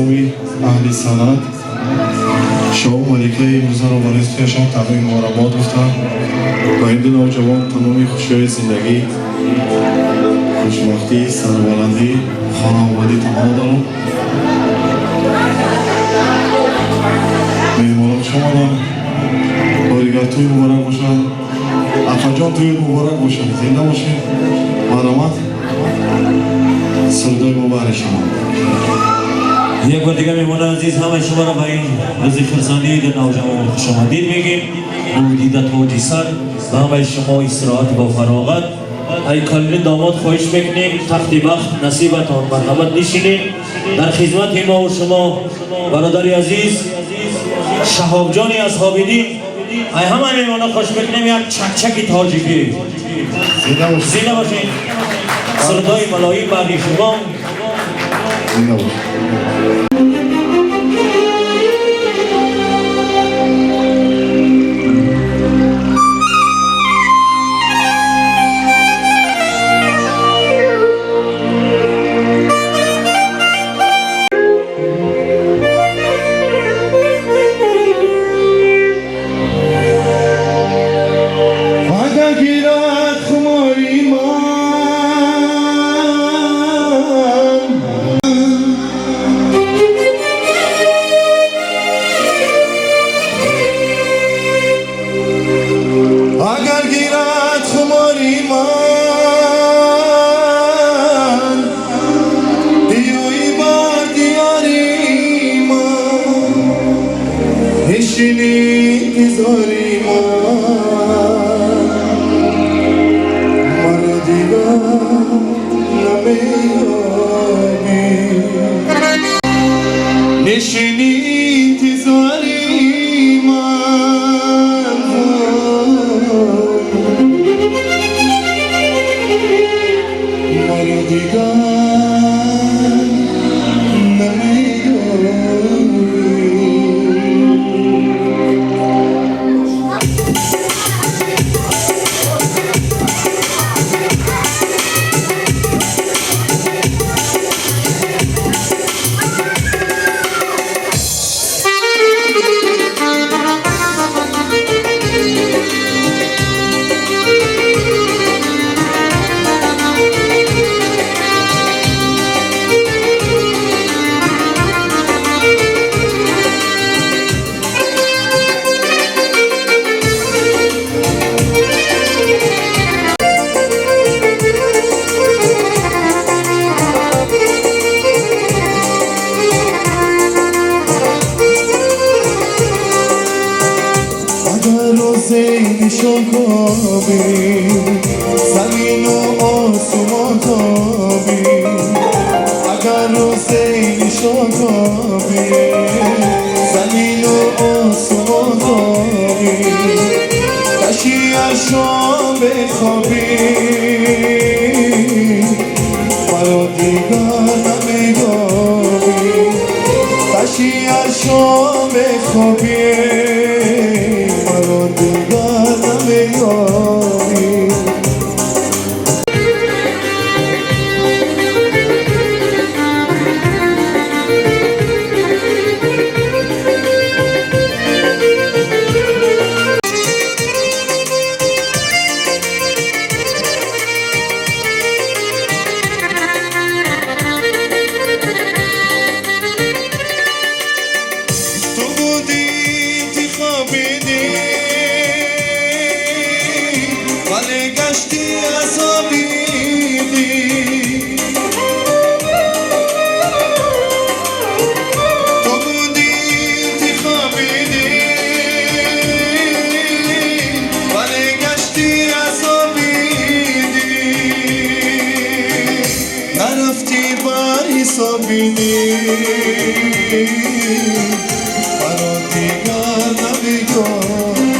Номи аҳли санъат шоҳу маликаи имрӯзаро барои туяшон тақдими муборакбод гуфтам ва ин ду навҷавон тамоми хушиҳои зиндагӣ, хушбахтӣ, сарбаландӣ, хонаободӣ таманно дорам. Меҳмонон, хуш омаданд. Бори дигар тӯй муборак бошад. Афаҷон, тӯй муборак бошад, зинда бошед. Марҳамат, сурудои мо баҳри шумо. Як бор дигар, меҳмонони азиз, ҳамаи шуморо ба ин рӯзи хурсандии ду навҷавон хушомадид мегем. Будида тоҷи сар, ба ҳамаи шумо истироҳат бо фароғат. Ай калини домод, хоҳиш мекунем, тахти бахт насибатон, марҳамат, нишинед. Дар хизмати мову шумо бародари азиз Шаҳобҷони Асҳобиддин. Ай ҳама меҳмонон хоҳиш мекунем, як чакчаки тоҷикӣ. Зинда бошед. Зинда бошед. Сурудҳои малоим баъди шумо. Зинда бошед. Агар гирад хумори ман, агар гирад хумори ман, биёи бар диёри ман, нишини интизори ман, маро дигар намеёбӣ, нишини интизори ман, вой, маро дигар намеёбӣ. Агар рӯзе нишон кобӣ, замину осумон тобӣ, агар рӯзе нишон кобӣ, замину осумон тобӣ, каши аршон бехобӣ, маро дигар намеёбӣ, каши аршон бехобӣ, маро дигар намеёбӣ. Ту будӣ интихоби дил, вале гаштӣ азоби дил. Ту будӣ интихоби дил, вале гаштӣ азоби дил. Нарафтӣ бар ҳисоби дил, маро дигар намеёбӣ,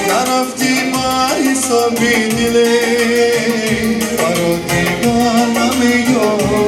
нарафтӣ бар ҳисоби диле, маро дигар намеёбӣ.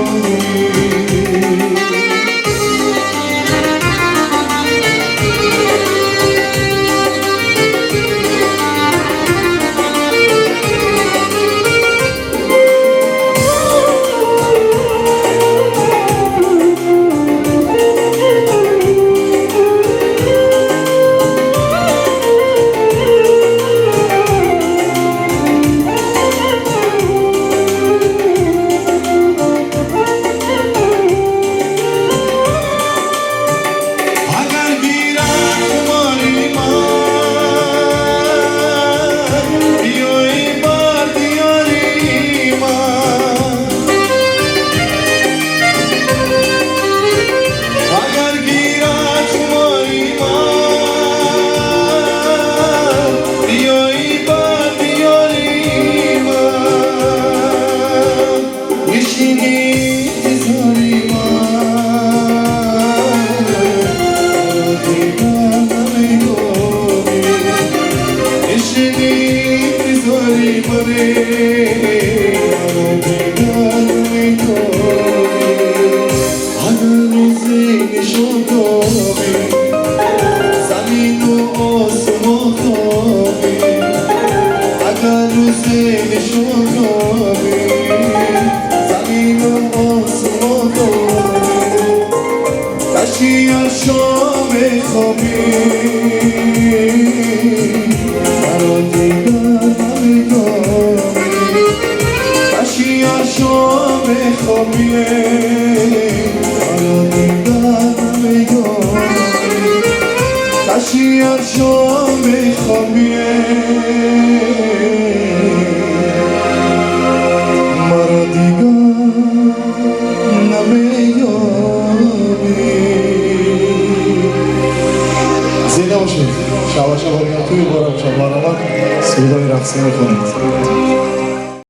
آسمان داره کشی از شام خوابی مرا دیگر نمی‌یابی کشی از شام خوابی مرا دیگر نمی‌یابی کشی از شام خوابی مرا دیگر نمی‌یابی. زنده باشید. شبا شبا توی بارم شب. марҳамат, сурудҳои рақсӣ мехонед.